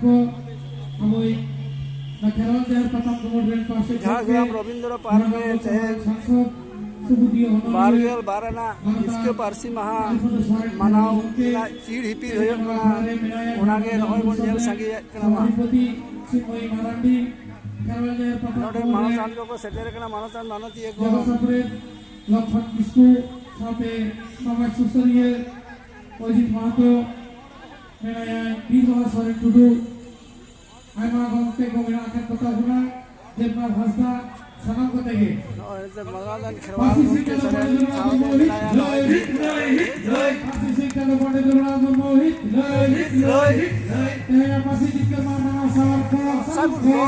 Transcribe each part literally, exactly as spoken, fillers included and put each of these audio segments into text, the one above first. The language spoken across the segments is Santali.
ᱠᱚ ᱟᱵᱚᱭᱤᱡ ᱱᱚᱣᱟ ᱠᱷᱮᱨᱣᱟᱞ ᱡᱟᱦᱮᱨ ᱯᱟᱛᱟ ᱠᱚᱢᱚᱰ ᱨᱮᱱ ᱯᱟᱨᱥᱮᱛ ᱡᱷᱟᱲᱜᱨᱟᱢ ᱜᱚᱢᱠᱮ, ᱨᱚᱵᱤᱱᱫᱨᱚ ᱯᱟᱨᱠ ᱨᱮ ᱡᱷᱟᱲᱜᱨᱟᱢ ᱛᱮᱦᱮᱧ ᱥᱟᱝᱥᱚᱫ, ᱥᱩᱵᱩᱫᱷᱤᱭᱟᱹ ᱚᱱᱚᱞᱤᱭᱟᱹ, ᱵᱟᱨ ᱜᱮᱞ ᱵᱟᱨ ᱟᱱᱟᱜ ᱢᱟᱱᱚᱛᱟᱱ ᱤᱥᱠᱟᱹ ᱯᱟᱹᱨᱥᱤ ᱢᱟᱦᱟ ᱟᱞᱯᱷᱟᱫᱟ ᱥᱚᱨᱮᱱ ᱢᱟᱱᱟᱣ ᱠᱷᱮᱨᱣᱟᱞ ᱜᱚᱢᱠᱮ, ᱨᱮᱱᱟᱜ ᱪᱤᱨ ᱦᱤᱯᱤᱲ ᱦᱩᱭᱩᱜ ᱠᱟᱱᱟ᱾ ᱟᱠᱷᱲᱟ ᱨᱮ ᱢᱮᱱᱟᱭᱟ ᱚᱱᱟᱜᱮ ᱡᱷᱟᱲᱜᱨᱟᱢ ᱱᱚᱜᱼᱚᱭ ᱵᱚᱱ ᱫᱤᱥᱚᱢ ᱧᱮᱞ ᱨᱮᱱ ᱥᱟᱸᱜᱮᱭᱮᱫ ᱠᱟᱱᱟ᱾ ᱢᱟ ᱥᱚᱵᱷᱟᱫᱷᱤᱯᱚᱛᱤ ᱪᱤᱱᱢᱚᱭ ᱢᱟᱨᱟᱱᱰᱤ, ᱠᱷᱮᱨᱣᱟᱞ ᱡᱟᱦᱮᱨ ᱯᱟᱛᱟ ᱱᱚᱰᱮ ᱠᱚᱢᱚᱰ ᱨᱮ ᱢᱟᱱᱚᱛᱟᱱ ᱠᱚᱠᱚ ᱥᱮᱴᱮᱨ ᱟᱠᱟᱱᱟ, ᱢᱟᱱᱚᱛᱟᱱ ᱢᱟᱱᱚᱛᱤᱭᱟᱹ ᱠᱚ᱾ ᱡᱚᱜᱚ ᱥᱚᱢᱨᱮᱛ ᱞᱚᱠᱷᱢᱚᱱ ᱠᱤᱥᱠᱩ ᱥᱟᱶᱛᱮ ᱥᱚᱢᱟᱡᱽ ᱥᱩᱥᱟᱹᱨᱤᱭᱟᱹ ᱚᱡᱤᱛ ᱢᱟᱦᱟᱛᱚ, ᱢᱮᱱᱟᱭᱟ ᱵᱤᱨᱵᱟᱦᱟ ᱥᱚᱨᱮᱱ ᱴᱩᱰᱩ, ᱟᱭᱢᱟ ᱜᱚᱢᱠᱮ ᱠᱚ ᱢᱮᱱᱟᱜ ᱟᱠᱟᱫ ᱠᱚᱛᱟ ᱵᱚᱱᱟ, ᱫᱮᱵᱽᱱᱟᱛᱷ ᱦᱟᱸᱥᱫᱟ, ᱥᱟᱱᱟᱢ ᱠᱚᱛᱮ ᱜᱮ᱾ ᱱᱚᱜᱼᱚᱭ ᱱᱤᱛᱚᱜ ᱢᱟᱱᱚᱛᱟᱱ ᱠᱷᱮᱨᱣᱟᱞ ᱯᱟᱹᱥᱤ ᱜᱚᱢᱠᱮ ᱥᱤᱠᱟ ᱥᱚᱨᱮᱱ ᱥᱟᱶᱛᱮ ᱢᱳᱦᱤᱛ ᱢᱮᱱᱟᱭᱟ ᱱᱚᱜᱼᱚᱭ ᱞᱟᱹᱭ, ᱦᱤᱛ ᱞᱟᱹᱭ, ᱦᱤᱛ ᱞᱟᱹᱭ᱾ ᱯᱟᱹᱥᱤ ᱥᱤᱠᱟ ᱫᱚ ᱯᱚᱱᱰᱤᱛ ᱨᱚᱜᱷᱩᱱᱟᱛᱷ ᱢᱩᱨᱢᱩ ᱦᱤᱛ ᱞᱟᱹᱭ, ᱦᱤᱛ ᱞᱟᱹᱭ, ᱦᱤᱛ ᱞᱟᱹᱭ᱾ ᱛᱮᱦᱮᱧ ᱯᱟᱹᱥᱤ ᱡᱤᱛᱠᱟᱹᱨ ᱢᱟᱦᱟ ᱢᱟᱱᱟᱣ ᱥᱟᱨ ᱠᱚ, ᱥᱟᱹᱜᱩᱱ ᱠᱚ᱾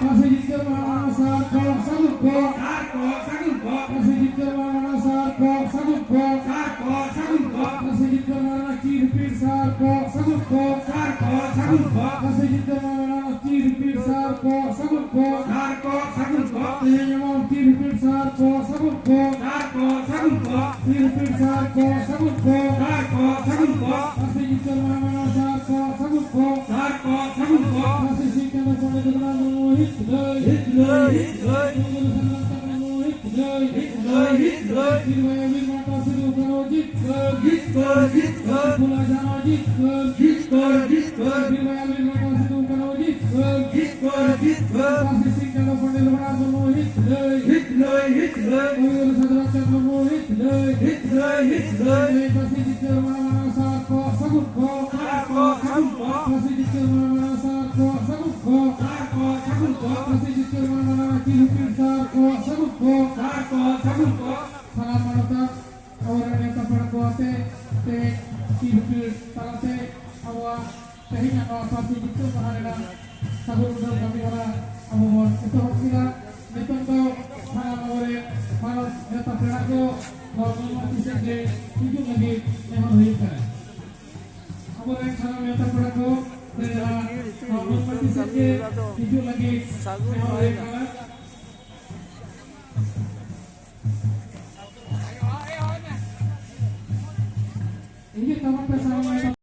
ᱯᱟᱹᱥᱤ ᱡᱤᱛᱠᱟᱹᱨ ᱢᱟᱦᱟ ᱢᱟᱱᱟᱣ ᱥᱟᱨ ᱠᱚ, ᱥᱟᱹᱜᱩᱱ ᱠᱚ᱾ ᱥᱟᱨ ᱠᱚ, ᱥᱟᱹᱜᱩᱱ ᱠᱚ᱾ ᱯᱟᱹᱥᱤ ᱡᱤᱛᱠᱟᱹᱨ ᱢᱟᱦᱟ ᱢᱟᱱᱟᱣ ᱥᱟᱨ ᱠᱚ, ᱥᱟᱹᱜᱩᱱ ᱠᱚ᱾ ᱥᱟᱨ ᱠᱚ, ᱥᱟᱹᱜᱩᱱ ᱠᱚ᱾ ᱯᱟᱹᱥᱤ ᱡᱤᱛᱠᱟᱹᱨ ᱢᱟᱦᱟ ᱨᱮᱱᱟᱜ ᱪᱤᱨ ᱦᱤᱯᱤᱲ ᱥᱟᱨ ᱠᱚ, ᱥᱟᱹᱜᱩᱱ ᱠᱚ᱾ ᱥᱟᱨ ᱠᱚ, ᱥᱟᱹᱜᱩᱱ ᱠᱚ᱾ ᱯᱟᱹᱥᱤ ᱡᱤᱛᱠᱟᱹᱨ ᱢᱟᱦᱟ ᱨᱮᱱᱟᱜ ᱪᱤᱨ ᱦᱤᱯᱤᱲ ᱥᱟᱨ ᱠᱚ, ᱥᱟᱹᱜᱩᱱ ᱠᱚ᱾ ᱥᱟᱨ ᱠᱚ, ᱥᱟᱹᱜᱩᱱ ᱠᱚ᱾ ᱛᱮᱦᱮᱧ ᱮᱢᱚᱱ ᱪᱤᱨ ᱦᱤᱯᱤᱲ ᱥᱟᱨ ᱠᱚ, ᱥᱟᱹᱜᱩᱱ ᱠᱚ᱾ ᱥᱟᱨ ᱠᱚ, ᱥᱟᱹᱜᱩᱱ ᱠᱚ᱾ ᱪᱤᱨ ᱦᱤᱯᱤᱲ ᱥᱟᱨ ᱠᱚ, ᱥᱟᱹᱜᱩᱱ ᱠᱚ᱾ ᱥᱟᱨ ᱠᱚ, ᱥᱟᱹᱜᱩᱱ ᱠᱚ᱾ ᱯᱟᱹᱥᱤ ᱡᱤᱛᱠᱟᱹᱨ ᱢᱟᱦᱟ ᱢᱟᱱᱟᱣ ᱥᱟᱨ ᱠᱚ, ᱥᱟᱹᱜᱩᱱ ᱠᱚ᱾ ᱥᱟᱨ ᱠᱚ, ᱥᱟᱹᱜᱩᱱ ᱠᱚ᱾ ᱯᱟᱹᱥᱤ ᱥᱤᱫ ᱪᱟᱸᱫᱚ ᱯᱚᱱᱰᱤᱛ ᱨᱚᱜᱷᱩᱱᱟᱛᱷ ᱢᱩᱨᱢᱩ ᱦᱤᱛ ᱞᱟᱹᱭ᱾ ᱦᱤᱛ ᱞᱟᱹᱭ, ᱦᱤᱛ ᱞᱟᱹᱭ᱾ ᱜᱩᱨᱩ ᱥᱟᱫᱷᱩ ᱨᱟᱢᱪᱟᱸᱫᱽ ᱢᱩᱨᱢᱩ ᱦᱤᱛ ᱞᱟᱹᱭ᱾ ᱦᱤᱛ ᱞᱟᱹᱭ, ᱦᱤᱛ ᱞᱟᱹᱭ᱾ ᱵᱤᱨ ᱵᱟᱭᱟ ᱵᱤᱨ ᱢᱟᱨᱟᱴᱷᱟ ᱥᱤᱫᱩ ᱠᱟᱹᱱᱦᱩ ᱡᱤᱛᱠᱟᱹᱨ᱾ ᱡᱤᱛᱠᱟᱹᱨ, ᱡᱤᱛᱠᱟᱹᱨ᱾ ᱯᱷᱩᱞᱚ ᱡᱷᱟᱱᱚ ᱡᱤᱛᱠᱟᱹᱨ᱾ ᱡᱤᱛᱠᱟᱹᱨ, ᱡᱤᱛᱠᱟᱹᱨ᱾ ᱵᱤᱨ ᱵᱟᱭᱟ ᱵᱤᱨ ᱢᱟᱨᱟᱴᱷᱟ ᱥᱤᱫᱩ ᱠᱟᱹᱱᱦᱩ ᱡᱤᱛᱠᱟᱹᱨ᱾ ᱡᱤᱛᱠᱟᱹᱨ, ᱡᱤᱛᱠᱟᱹᱨ᱾ ᱯᱟᱹᱥᱤ ᱥᱤᱫ ᱪᱟᱸᱫᱚ ᱯᱚᱱᱰᱤᱛ ᱨᱚᱜᱷᱩᱱᱟᱛᱷ ᱢᱩᱨᱢᱩ ᱦᱤᱛ ᱞᱟᱹᱭ᱾ ᱦᱤᱛ ᱞᱟᱹᱭ, ᱦᱤᱛ ᱞᱟᱹᱭ᱾ ᱜᱩᱨᱩ ᱥᱟᱫᱷᱩ ᱨᱟᱢᱪᱟᱸᱫᱽ ᱢᱩᱨᱢᱩ ᱦᱤᱛ ᱞᱟᱹᱭ᱾ ᱦᱤᱛ ᱞᱟᱹᱭ, ᱦᱤᱛ ᱞᱟᱹᱭ᱾ ᱯᱟᱹᱥᱤ ᱡᱤᱛᱠᱟᱹᱨ ᱢᱟᱦᱟ ᱢᱟᱱᱟᱣ ᱥᱟᱨ ᱠᱚ ᱥᱟᱹᱜᱩᱱ ᱠᱚ᱾ ᱥᱟᱨ ᱠᱚ ᱥᱟᱹᱜᱩᱱ ᱠᱚ᱾ ᱯᱟᱹᱥᱤ ᱡᱤᱛᱠᱟᱹᱨ ᱢᱟᱦᱟ ᱢᱟᱱᱟᱣ ᱥᱟᱨ ᱠᱚ ᱥᱟᱹᱜᱩᱱ ᱠᱚ᱾ ᱥᱟᱨ ᱠᱚ ᱥᱟᱹᱜᱩᱱ ᱠᱚ᱾ ᱯᱟᱹᱥᱤ ᱡᱤᱛᱠᱟᱹᱨ ᱢᱟᱦᱟ ᱢᱟᱱᱟᱣ ᱪᱤᱨ ᱦᱤᱯᱤᱲ ᱥᱟᱨ ᱠᱚ ᱥᱟᱹᱜᱩᱱ ᱠᱚ᱾ ᱥᱟᱨ ᱠᱚ ᱥᱟᱹᱜᱩᱱ ᱠᱚ᱾ ᱥᱟᱱᱟᱢ ᱢᱟᱱᱚᱛᱟᱱ ᱟᱵᱚᱨᱮᱱ ᱱᱮᱣᱛᱟ ᱯᱮᱲᱟ ᱠᱚ ᱟᱛᱮ ᱛᱮᱦᱮᱧ ᱪᱤᱨ ᱦᱤᱯᱤᱲ ᱛᱟᱞᱟᱛᱮ ᱟᱵᱚᱣᱟᱜ ᱛᱮᱦᱮᱧᱟᱜ ᱱᱚᱣᱟ ᱯᱟᱹᱨᱥᱤ ᱡᱤᱛᱠᱟᱹᱨ ᱢᱟᱦᱟ ᱨᱮᱱᱟᱜ ᱥᱟᱹᱜᱩᱱ ᱩᱰᱷᱟᱹᱣ ᱠᱟᱹᱢᱤ ᱦᱚᱨᱟ ᱟᱵᱚ ᱵᱚᱱ ᱮᱛᱚᱦᱚᱵ ᱠᱮᱫᱟ᱾ ᱱᱤᱛᱚᱝ ᱫᱚ ᱥᱟᱱᱟᱢ ᱟᱵᱚᱨᱮᱱ ᱢᱟᱱᱚᱛ ᱱᱮᱣᱛᱟ ᱯᱮᱲᱟ ᱠᱚ ᱱᱚᱣᱟ ᱢᱟᱹᱱ ᱢᱟᱹᱱᱛᱤ ᱥᱮᱫ ᱜᱮ ᱦᱤᱡᱩᱜ ᱞᱟᱹᱜᱤᱫ ᱱᱮᱦᱚᱨ ᱦᱩᱭᱩᱜ ᱠᱟᱱᱟ᱾ ᱟᱵᱚᱨᱮᱱ ᱥᱟᱱᱟᱢ ᱱᱮᱣᱛᱟ ᱯᱮᱲᱟ ᱠᱚ ᱱᱚᱣᱟ ᱢᱟᱹᱱ ᱢᱟᱹᱱᱛᱤ ᱥᱮᱫ ᱜᱮ ᱦᱤᱡᱩᱜ ᱞᱟᱹᱜᱤᱫ ᱱᱮᱦᱚᱨ ᱦᱩᱭᱩᱜ ᱠᱟᱱᱟ᱾ ᱤᱧ ᱜᱮ ᱛᱟᱵᱚᱱ ᱯᱮ ᱥᱟᱱᱟᱢ᱾